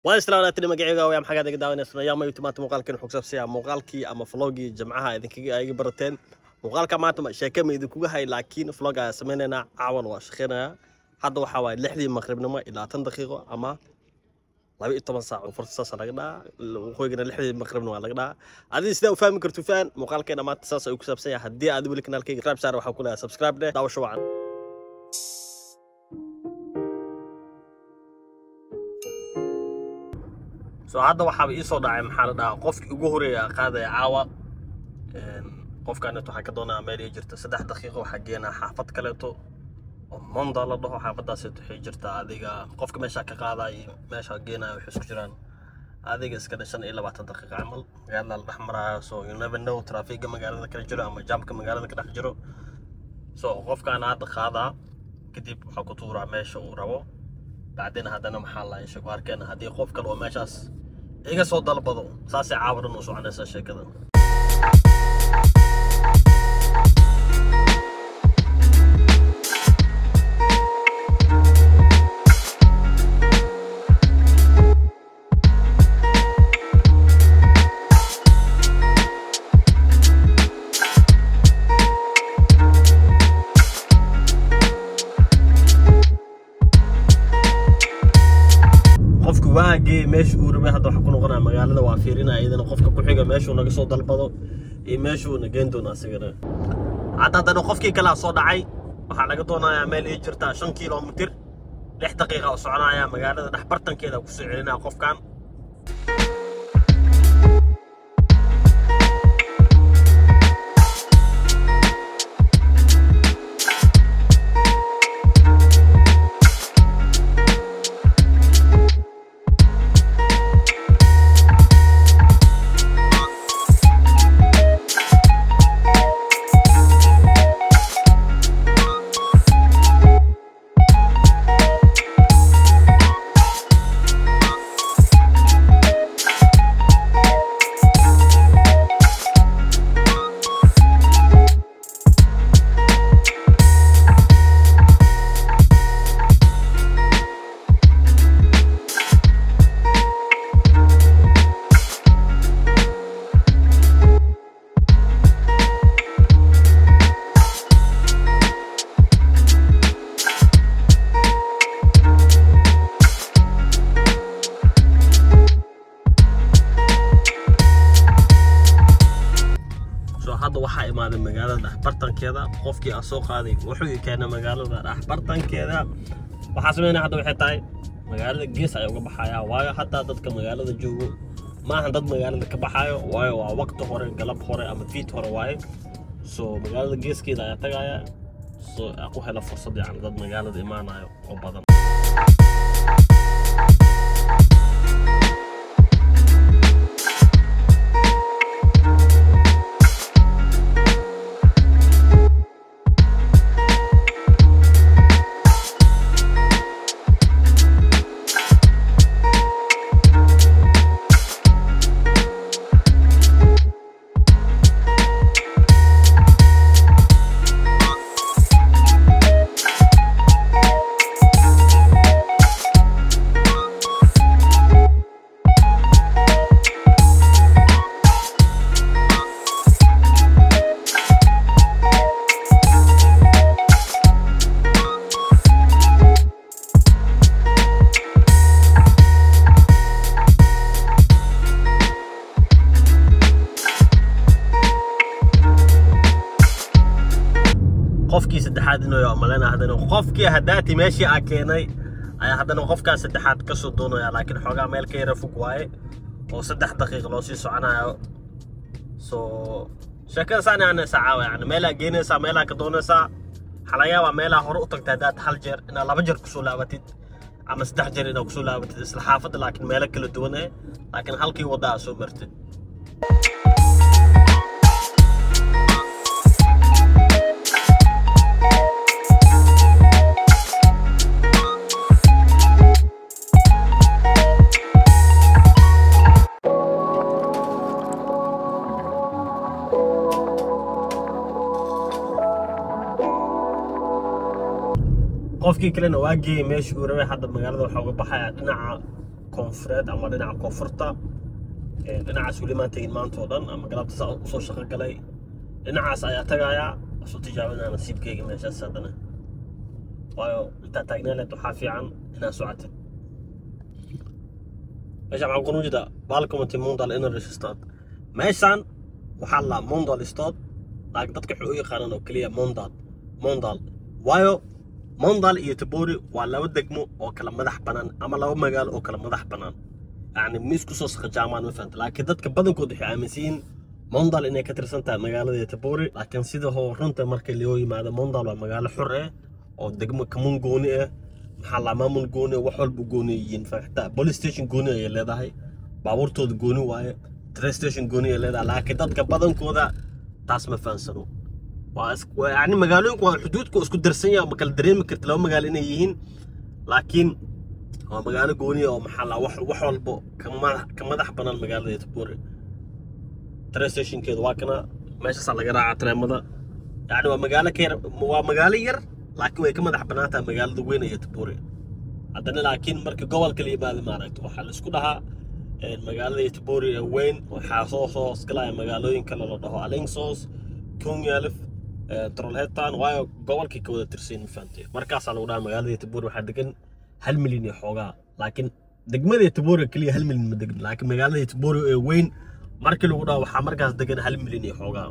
Waa islaalaatini magacayga waa maxaa iga daawanaysaa yaa mayu maanta muuqaalkan wuxuu ku saabsan yahay muuqaalkii ama vlogii jamcaha idinkaga ay iga barateen. Muuqaalka maanta ma sheeke ma idinkuga hay, laakiin vlog ayaa sameynaynaa. Caawan waa shaqeynayaa. Hadda waxaa waaye 6dii maqribnimo ilaa 10 daqiiqo ama 12 saac oo furta saas laga dhahaa, waqooyigana 6dii maqribna waa laga dhahaa. Adiga sidaa u fahmi karto faan. Muuqaalkeena maanta saas ayuu ku saabsan yahay. Haddii aad weli kanaalkayga subscribe saar, waxaa ku leeyahay subscribe dheh. Daawasho wacan. So hadda waxaaba ii soo dhacay, maxaa la dhahaa, qofkii ugu horeeya qaadaya caawa. Qofkaneeto waxaa ka doonaa meel ii jirta 3 daqiiqo. Waxaa geenaa xaafad kaleeto oo Monda la dhaho. Xaafadaaseeto waxay jirtaa, adiga qofka meeshaa ka qaadaya iyo meeshaa geenaya waxay isku jiraan adiga iska dhe 25 daqiiqo camal. Magaalada la dhex maraayo, so you never know traffiga magaalada kala jiro ama jamka magaalada ka dhex jiro. So qofkaan hadda qaadaa, kadib waxaa ku tuuraa meesha uu rabo. Bacdina haddana maxaa la sheego arkeena haddii qof kale oo meeshaas iga soo dalbado. Saasay caawa dhan u soconaysaa sheekada. Qofku waagee meesha uu rabay. Hadda waxaa ku noqonaya magaalada, waa fiirinaya iyadana qofka ku xiga meeshuu naga soo dalbado iyo meeshuu na geen doono asigana. Hadda haddana qofkii kalaa soo dhacay. Waxaa laga doonayaa meel ii jirtaa 5 kilomitir, 6 daqiiqa oo soconaya. Magaalada dhex bartankeeda kusoo celinaya qofkan. So hadda waxaa imaaday magaalada dhexbartankeeda. Qofkii aan soo qaaday wuxuu i keenay magaalada dhexbartankeeda. Waxaa sameynaya hadda waxay tahay magaalada gees ayaa uga baxayaa, waayo hataa dadka magaalada joogo maahan dad magaalada ka baxayo, waayo waa waqti hore, galab hore ama fiid hore waaye. So magaalada geeskeeda ayaa tagaya, so aan ku helo fursad yacni dad magaalada imaanayo oo badan. Qofkii saddexaad inuu yaa maleyna. Haddana qofkii haddaati meeshii aa keenay ayaa haddana qofkaas saddexaad ka soo doonaya, laakiin xoogaa meel ka yara fog waaye oo 3 daqiiq loo sii soconayo. So sheekada saan yaanaysaa caawa, yani meelaa geynaysaa, meelaa ka doonaysaa. Waxaa laga yaabaa meelaa hore u tagtay haddaad hal jeer inaad 2 jeer kusoo laabatid ama 3 jeer inaad kusoo laabatid isla xaafadda, laakiin meelo kala duwan laakiin halkii wadda aad soo martid. Qofkii kalena waa geeyey meeshii uu rabay. Hadda magaalada waxaa uga baxayaa dhinaca koonfureed ama dhinaca koonfurta. Dhinacaas weli maan tegin maanta oo dhan ama galabta saa usoo shaqo galay, dhinacaas ayaa tagayaa, soo tijaabinaa nasiibkeyga meeshaas haddana. Waayo intaa taagnaa leed waxaa fiican inaad socotid. Meeshaan waxaan ku jeedaa Välkommen till Mölndal innerstad. Meeshaan waxaa la Mölndal stad, laakiin dadka waxay u yaqaanaan oo keliya Mölndal. Mölndal waayo Mölndal iyo Göteborg waa laba degmo oo kala madax bannaan ama laba magaalo oo kala madax bannaan, yacni ma isku soo saqajaamaan, ma fahanta? Laakiin dadka badankood waxay aaminsan yihiin Mölndal inay ka tirsan tahay magaalada Göteborg, laakiin sida hoo runta marka loo yimaado Mölndal waa magaalo xur ah oo degmo kommun gooni ah, maxaa la maamul gooni ah, wax walba gooni yihiin. Xitaa police station gooni ayay leedahay, baabuurtooda gooni waaye, train station gooni ay leedahay, laakiin dadka badankooda taas ma fahansano. Waa yacni magaalooyinku waa xuduudku isku darsan yahay, ma kala dareemi karta laba magaalo inay yihiin, laakiin waa magaalo gooni ah oo maxaa la wax walbo ka madax bannaan magaalada Göteborg. Train stationkeedu waa kana, meeshaasaa laga raacaa tareemada. Yacni waa magaalo ka yar, waa magaalo yar, laakiin way ka madax bannaan tahay magaalada weyn ee Göteborg haddana. Laakiin marka gobolka la yimaado, maaragta, waxaa la isku dhahaa magaalada Göteborg ee weyn waxaa soo hoosgalaya magaalooyin kale la dhaho Alingsås, Kungälv, Trollhättan, waayo gobolkay ka wada tirsan, ma fahantay? Markaasaa lagu dhahaa magaalada Göteborg waxaa degan 1 milyan iyo xoogaa, laakiin degmada Göteborg keliya 1 milyan ma degan, laakiin magaalada Göteborg ee weyn markii lagu dhaho waxaa markaas degan 1 milyan iyo xoogaa.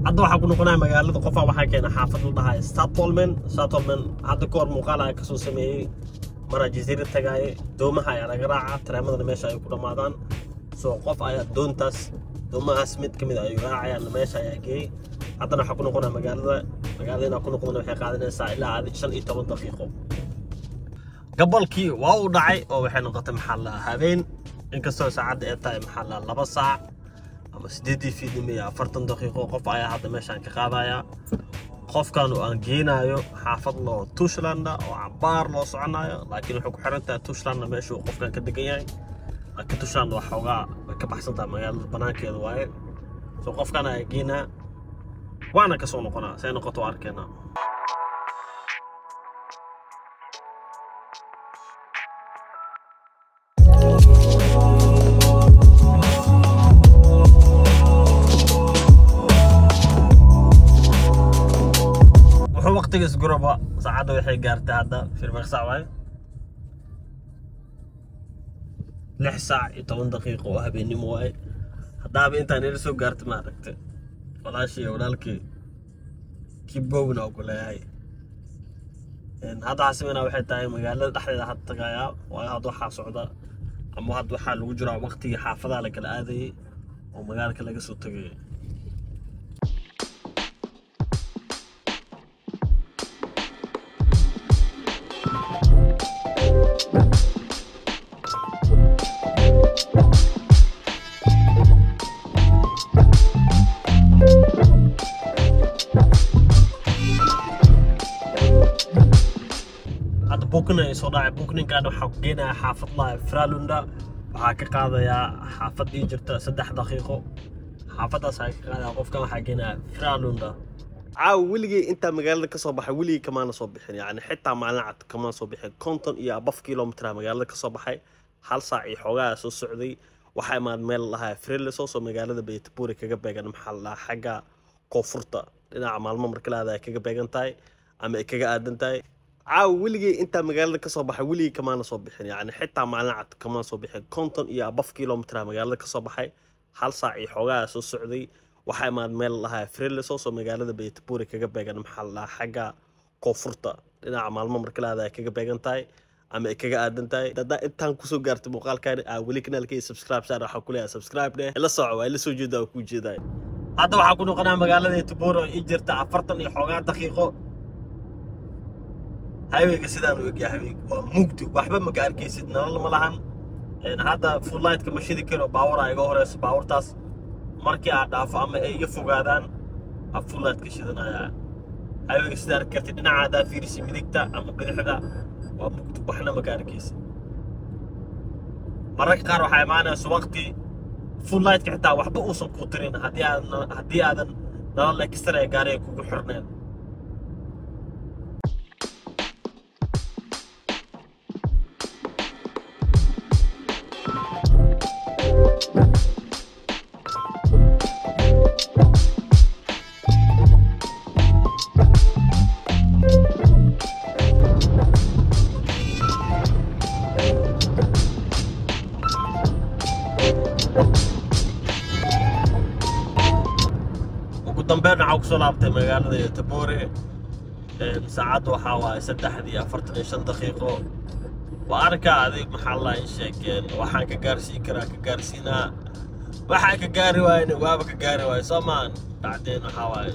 Hadda waxaa ku noqonaya magaalada. Qofaa waxaa keena xaafad la dhahay Stadsholmen. Stadsholmen hadda kahor muuqaal ayaa kasoo sameeyey maraa jasiirad tagaaye. Doomaha ayaa laga raacaa, tareemadana meesha ay ku dhammaadaan. Soo qof ayaa doontaas, doomahaas mid ka mid a ayuu raacayaan, meesha ayaa geeyey. Haddana waxaa ku noqonaya magaalada. Magaalada inaa ku noqdona waxay qaadanaysaa ilaa 15 daqiiqo. Gabolkii waa uu dhacay oo waxay noqotay, maxaa la, habeen, inkastoo saacadda ay tahay, maxaa la, 2 saac ama 8:40 daqiiqo. Qof ayaa hadda meeshaan ka qaadaya, qofkan oo aan geenayo xaafad loo Torslanda oo cabaar loo soconayo, laakiin waxay ku xiran tahay Torslanda meeshuu qofkan ka degan yahay. Laakiin Torslanda waa xoogaa way ka baxsan tahay magaalada, banaankeeda waaye. So qofkan ayaa geenaa waana kasoo noqonaa, say noqoto waa arkeenaa. Wuxuu waqtiga isguraba, saacadda waxay gaartay hadda firmeeq saac waaye? 6 saac iyo 10 daqiiqo oo habeenimo waaye. Haddaaba intaan ila soo gaartay, ma aragtay, walaashii iyo walaalkii, keep going oo ku leeyahay. Hadda waxaa sameynaa waxay tahay magaalada dhexdeeda hadda tagayaa, waayo hadda waxaa socda ama hadda waxaa lagu jiraa waqtigii xaafadaha la kala aadayay oo magaalka laga soo tagayay. Hadda booking ay soo dhacay. Bookingkan waxaa ku geenaya xaafad laha Frölunda. Waxaa ka qaadayaa xaafadii jirta 3 daqiiqo. Xaafadaas ayaa ka qaadaya qofkan, waxaa geenaya Frölunda. Caawa weligay intaa magaalada ka soo baxay weligay kamaana soo bixin, yacni xitaa maalin cad kamaan soo bixin. 50 iyo above kilometer magaalada ka soo baxay, hal saac iyo xoogaa soo socday. Waxaa imaad meel lahaa Frillesås oo magaalada Göteborg kaga beegan, maxaa la dhahaa, xagga koonfurta dhinaca maalmo marka la aadayo kaga beegan tahay ama ay kaga aadan tahay. Caawa weligay intaa magaalada ka soo baxay weligay kamaana soo bixin, yacni xitaa maalin cad kamaan soo bixin. 50 iyo above kilometer magaalada ka soo baxay, hal saac iyo xoogaa soo socday. Waxaa imaad meel lahaa Frillesås oo magaalada Göteborg kaga beegan, maxaa la dhahaa, xagga koonfurta dhinaca maalmo marka la aadayo kaga beegan tahay ama ay kaga aadan tahay. Haddaa intaan kusoo gaartay muuqaalkan aa weli kanaalkay subscribe saar, waxaa ku leeyahay subscribe dheh, ila soco, waa ila soo jeedaa, waa kuu jeedaa. Hadda waxaa ku noqonaa magaalada Göteborg oo ii jirta 40 iyo xoogaa daqiiqo. Highwayga sidaan u egyahay, highwayga waa mugdi, waxba ma ka arkaysid, nolol ma lahan. Hadda full lightka ma shidi karo, baaburaa iga horeyso. Baabuurtaas markii aad dhaafo ama ay iga fogaadaan aa full lightka shidanaya. Highwayga sidaa arki kartid, dhinaca haddaa fiirisi, midigta ama bidixda, waa mugdi, waxna ma ka arkaysid. Mararka qaar waxaa imaanaysa waqti full lightka xitaa waxba uusan kuu tirin haddii aadan nolol extra ee gaariga kugu xirneen. Ugu dambeyn waxaa kusoo laabtay magaalada Göteborg. Saacaddu waxaa waaye 3:45. Waa arkaa adig, maxaa la ii sheegeen, waxaan ka gaarsiin karaa ka gaarsiinaa, waxaan ka gaari waayna waaba ka gaari waayo, soo maan. Bacdeen waxaa waaye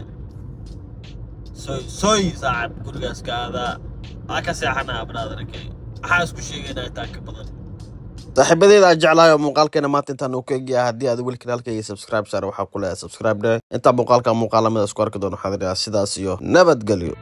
soy soy saacad gurigaas ka aadaa, waa ka seexanaa, brotherkay. Waxaa isku sheegaynaa intaan ka badan. Saaxiibadeeda aan jeclahay oo muuqaalkeena maanta intaan uu ka egyahay. Haddii aad weli kanaalkayga subscribe saar, waxaa ku leeyahay subscribe dheh. Intaan muuqaalka muuqaalamada isku arki doono, waxaan idhahaa sidaas iyo nabadgelyo.